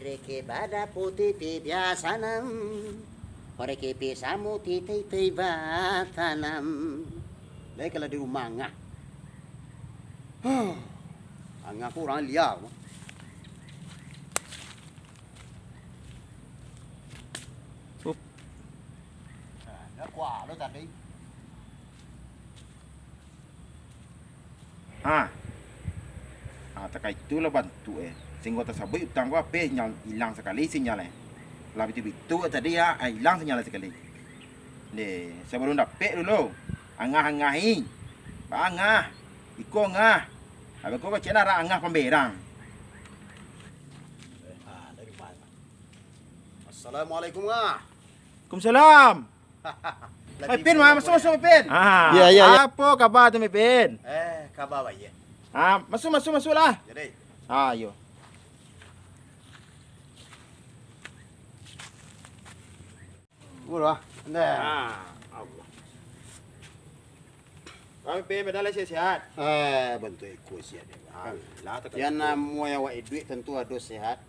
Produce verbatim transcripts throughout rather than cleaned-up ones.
Reke bada putih ti biasa nam, reke pi samu ti tei tei batanam. Lai kalau di rumah angah. Huh. Angah ko urang lia. Up. Nah, dah kuah lo tadi. Ha. Ha, takah itulah bantuak, eh. Singgo tasabuik utang ko apeh, sinyal ilang sakali sinyal, eh. Lah bitu-bitu tadi, ha, ilang sinyal sakali. Deh, sabalun dapek dulu. Angah-angahi. Baangah. Iko angah. Abih ko kecek nak angah pamberang. Assalamualaikum, Ngah. Waalaikumsalam. Lah Mepin, tibo mah, masuak, masuak, Mepin. Ah, iya, iya, iya. Apo kaba tu, Mepin? Eh, kaba baiak. Ah, masuak, masuak, masuaklah. Jadi. Ah, iyo. Murah. Nah. Ah, Allah. Kami Mepin, badan lai sehat-sehat? Eh, bantuak iko sehat, yo. Ah, lah, takah iko. Yang namo awak iduik tantu ado sehat,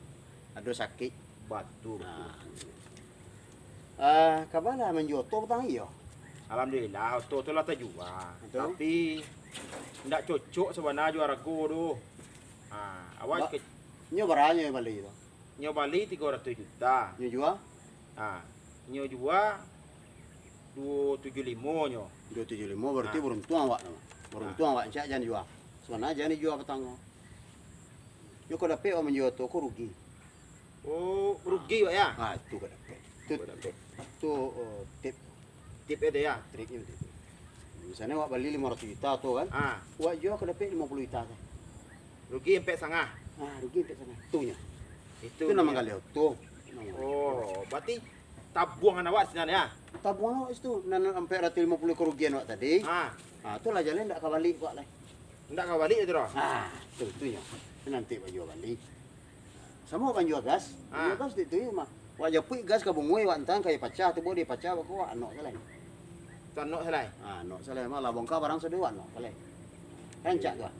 ado sakik. Batua, batua. Nah. Ah, kaba lah manjua oto patang iyo? Alhamdulillah, oto tu lah tajua. Betul. Tapi, ndak cocok sabana jo arago tu. Ah, awak ba-, ke- nyo bara nyo bali tu? Nyo bali tigo ratuih juta. Nyo jua? Ah, nyo jua duo tujuah limo nyo. Duo tujuah limo, berarti ah, baruntuang awak tu. Baruntuang ah, awak, rancak jan jua. Sabana jan dijua patang ko. Nyo ko dapek awak manjua oto ko rugi. Oh, rugi awak, yo? Ah, tu ka dapek. Tu, ka dapek. Tu, eh, tip. Tip e tu, yo? Triknyo tu. Misalnyo awak bali limo ratuih juta oto kan? Ah. Awak jua ka dapek limo puluah juta tu. Rugi ampek satangah. Ah, rugi ampek satangah. Tu nyo. Itu nyo nan manggaleh oto. Oh, berarti tabuangan awak sinan, yo? Tabuangan awak situ. Nan ampek ratuih limo puluah karugian awak tadi. Ah. Ah, tu lah jaleh ndak ka bali awak lai. Ndak ka bali tu doh? Ah, tu, tu nyo. Nanti bajua bali. Samo banjua gas. Ah. Banjua gas tu, tu mah. Wak japuik gas ka bungui, wak antaan ka pacah, tu baru dipacah, bako wak anok salai. Tu anok salai? Ah, anok salai. Malah bongka barang sudah wak anok salai. Rancak tu ah.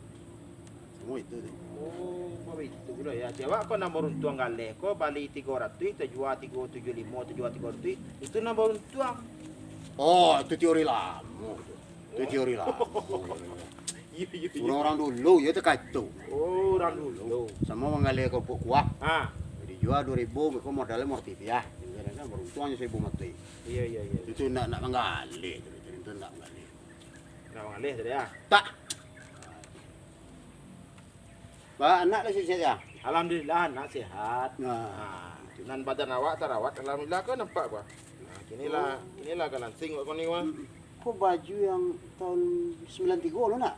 Samo itu tu. Oh, baitu pulo yo. Ti awak ko nan baruntuang galeh ko, bali tigo ratuih, tajua tigo tujuah limo, tajua tigo ratuih, itu nan baruntuang. Oh, itu teori lamo tu. Tu teori lamo. Iyo, iyo, iyo. Urang-urang dulu, iyo tu kacau. Oh, urang dulu. Samo manggaleh karupuak kuah. Ha. Dijua duo ribu, beko modalnyo limo ratuih rupiah. Kadang-kadang baruntuang jo saribu mati. Iyo, iyo, iyo. Itu ndak, ndak manggaleh tu, itu ndak manggaleh. Ndak manggaleh tadi, yo? Tak. Ba, anak lah sehat, yo? Alhamdulillah, anak sehat. Nah. Ha, nan badan awak tarawat, alhamdulillah, ko nampak ko. Nah, kini lah, oh, kini lah ka lansing awak ko ni, wah. Mm-mm. Ko baju yang tahun sembilan tiga lo nak?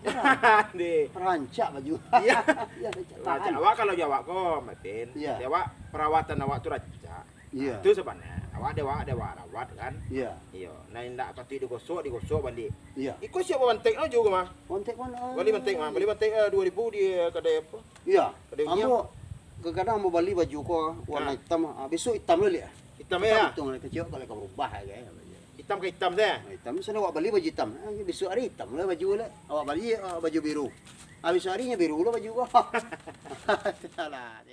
Deh. Rancak baju. Iyo. Iyo, rancak. Rancak. Tahan. Awak kalau jo awak ko, Mepin. Iyo. Di awak, perawatan awak tu rancak. Iyo. Tu sabana. Awak dek awak, dek awak rawat kan. Iyo. Iyo. Nah, indak patuik digosok, digosok baliak. Iyo. Iko siap bantek no juo mah. Bantek mah, bali bantek mah, bali bantek, eh, duo ribu di, eh, kadai apo? Iyo. Kadai Unyang. Ambo, kadang-kadang ambo bali baju ko warna itam, ah, besok itam lo liak. Itam, yo? Itam, itam, kecek kalau ka barubah, yo. Itam ka itam sajo? Ah, itam, misalnyo awak bali baju itam, ah, besok hari itam lah baju lah. Awak bali, ah, baju biru. Ah, besok hari nyo biru lah baju ko. Alah.